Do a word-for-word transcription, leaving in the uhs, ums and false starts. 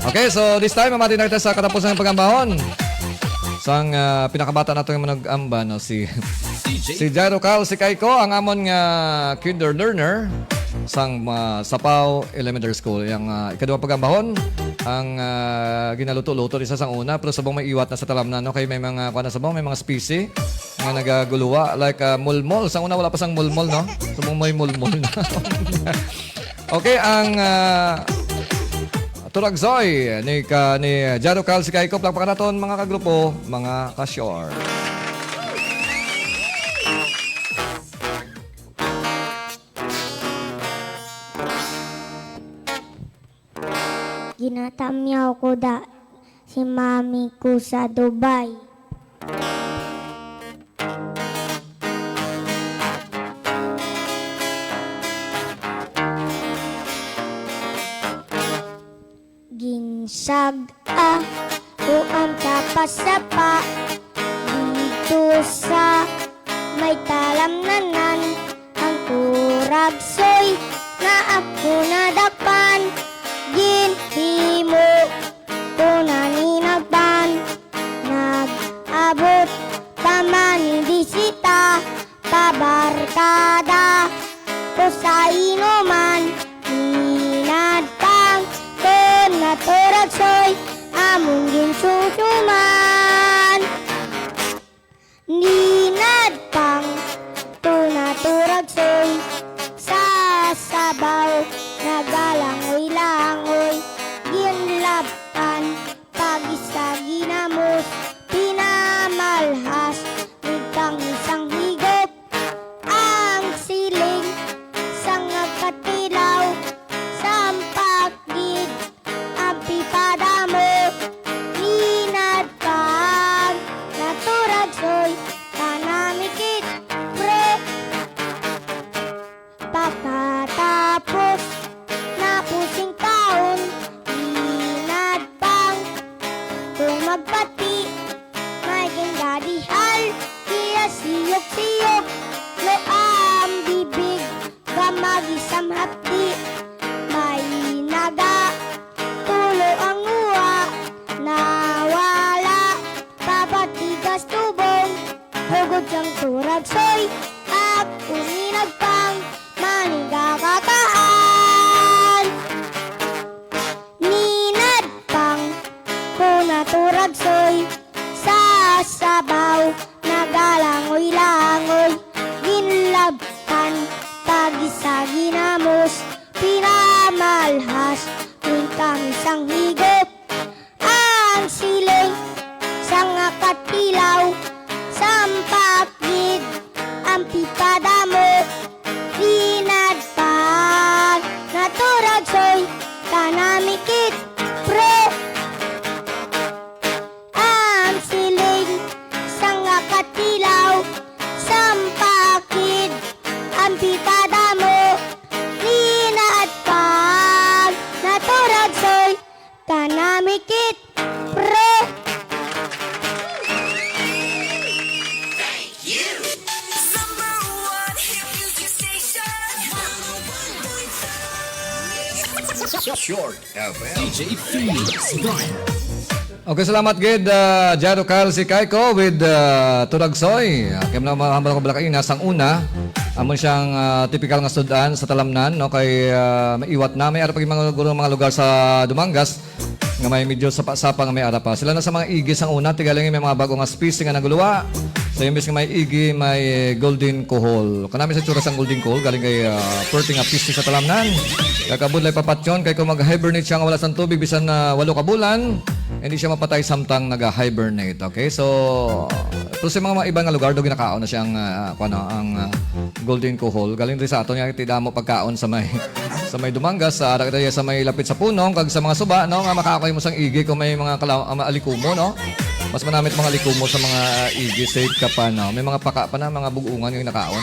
Okay, so this time, mamati na kita sa katapusan ng pag-ambahon. Sang ah, pinakabata nato nga manag-amba, no, si si Jairo Cal Sicaico, ang amon nga kinder learner sang ah, Sapao Elementary School. Yang ah, ikaduha pag-ambahon, ang ah, ginaluto-luto isa sang una, pero subong may iwat na sa talamnan, no, kay may mga, kuwan na, subong may mga spisi nga nagaguluwa, like ah, mulmol. Sang una, wala pa sang mulmol, no? Subong may mulmol na. Okay, ang ah, Turagsoy ni, ka, ni Jairo Cal Sicaico, palakpakan naton, mga kagrupo, mga ka-short. Ginatamyaw ko da si mami ko sa Dubai. Ginsag-a ko ang tapasapa dito sa may talamnanan. Ang turagsoy na ako nadakpan, ginhimo ko na ni Nagban. Nag-abot pa man ni bisita, pabarkada ko sa inuman. Ninadpang ko na turagsoy, among ginsusuman. Ninadpang ko na turagsoy, sa sabaw nagalangoy-langoy. Ginlabtan, pagisa ginamos, pinamalhas, nagkang isang higop. Ang siling sang katilaw, sampak gid ang pipadamo. Ninadpang na turagsoy, kanamikit, pre. Pagkatapos, napusing kaon, ninadpang kung magpati, may gingadihal, iya siyok-siyok, lo ang bibig, gamagi samhapdi, may naga, tulo ang uwa, nawala, papatigas tubong, hugod sang turagsoy, ako ninadpang, manigakakaan. Ninadpang ko na turagsoy, sa sabaw nagalangoy-langoy. Ginlabtan, pagisa ginamos, pinamalhas, ning kami sang higop. Ang siling sang katilaw, sampak gid ang pipadamo. Ninadpang na turagsoy, kanamikit, pre. Ang siling sang katilaw, sampak gid ang pipadamo. Ninadpang na turagsoy, kanamikit, pre. Number one hit music station. Short F M. D J Felix Brian. Okay, salamat gid, ah, Jairo Cal Sicaico with ah, Turagsoy. Ah, kaya na mahambal ko bala kaina, sang una, amo siyang ah, tipikal nga sud-an sa talamnan, no? Kay ah, maiwat na, may ara pa gid mga, guro, mga lugar sa Dumangas nga may medyo sapa-sapa nga may ara pa. Sila na sa mga igi sang una, tigaling may mga bago nga species nga naguluwa. Sa imbis nga may igi, may golden kuhol. Kanami sa tsura sang golden kuhol, galing kay ah, perti nga piste sa talamnan. Kagabudlay papatyon, kay kung mag-hibernate siya nga wala sang tubig, bisan na walo ka bulan, hindi siya mapatay samtang naga-hibernate. Okay, so, pero sa mga iba nga lugar, do ginakaon na siya ang, ah, kuwan, ang ah, golden kuhol. Galing rin sa aton nga, ti damo pagkaon sa may, sa may Dumangas, sa ara kita sa may lapit sa Punong, kag sa mga suba, no, nga makakaon mo sang igi kung may mga kala-, ah, alikumo, no? Mas manamit mga alikumo sa mga igi, safe ka pa, no? May mga paka pa na, mga bugungan yung nakaon.